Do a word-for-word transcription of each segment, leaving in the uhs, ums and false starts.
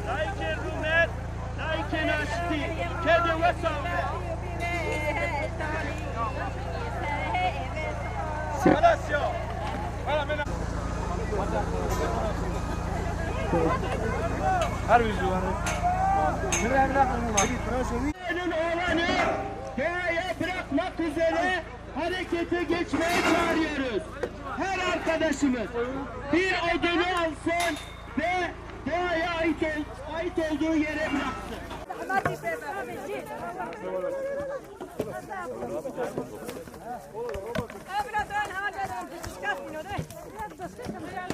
Dayikê rûmet, dayikê naşitî, kedê wesa be. Xelas ya. Her wî ji wan. Oğlanı doğaya bırakmak üzere harekete geçmeye çağırıyoruz. Her arkadaşımız bir odunu alsın ve doğaya ait, ol- ait olduğu yere bıraksın.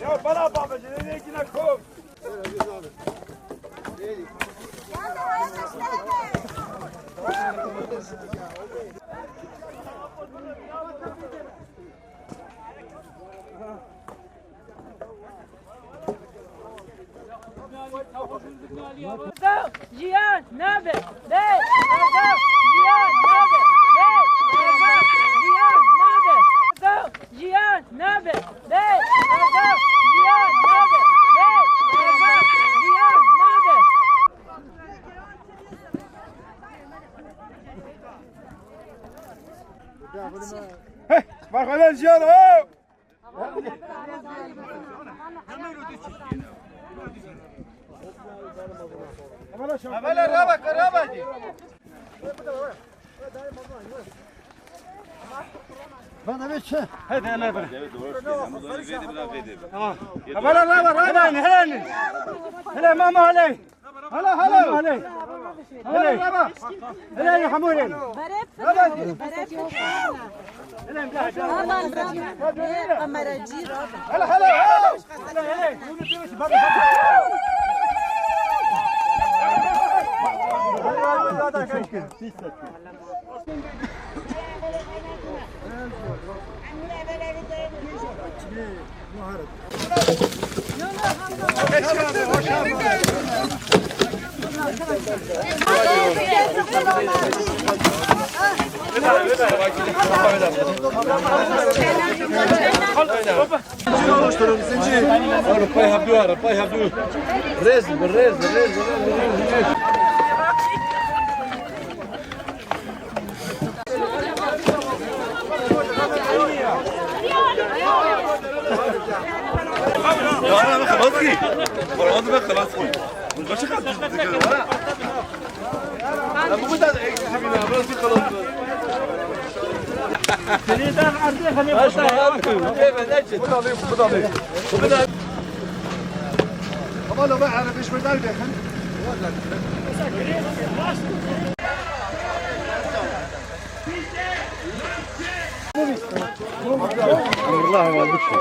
Ya bana bak, ne ne yine kom. Jiyan nabe, bê azad jiyan nabe, bê azad jiyan nabe, azad jiyan nabe, bê azad jiyan nabe, bê azad jiyan nabe. Hey, Marxodan jiyan ho! Hevala rava, rava. Bana bir çe. Hadi, hemen bana. Tamam. Hevala rava, rava. Hele, hele. Hele, mama, hele. Hala, hala. Hele. Hele, hele. Hele, ya hamurin. Hele. Hele, hele. Hele, hele. Zincir oluşturun, zincir. Pay hevdu, pay hevdu. Rez, rez, rez, rez. Ya, ben خلاص ki. Vallahi ben خلاص ki. Bu kaçı kaldı? Ya, bu kadar eksik bir ya. Burası خلاص. Seni daha artık hani bu da ya. Bu da alayım, bu da alayım. Bu da. Ama la ben arabaya şöyle derken. Vallahi var bir şey.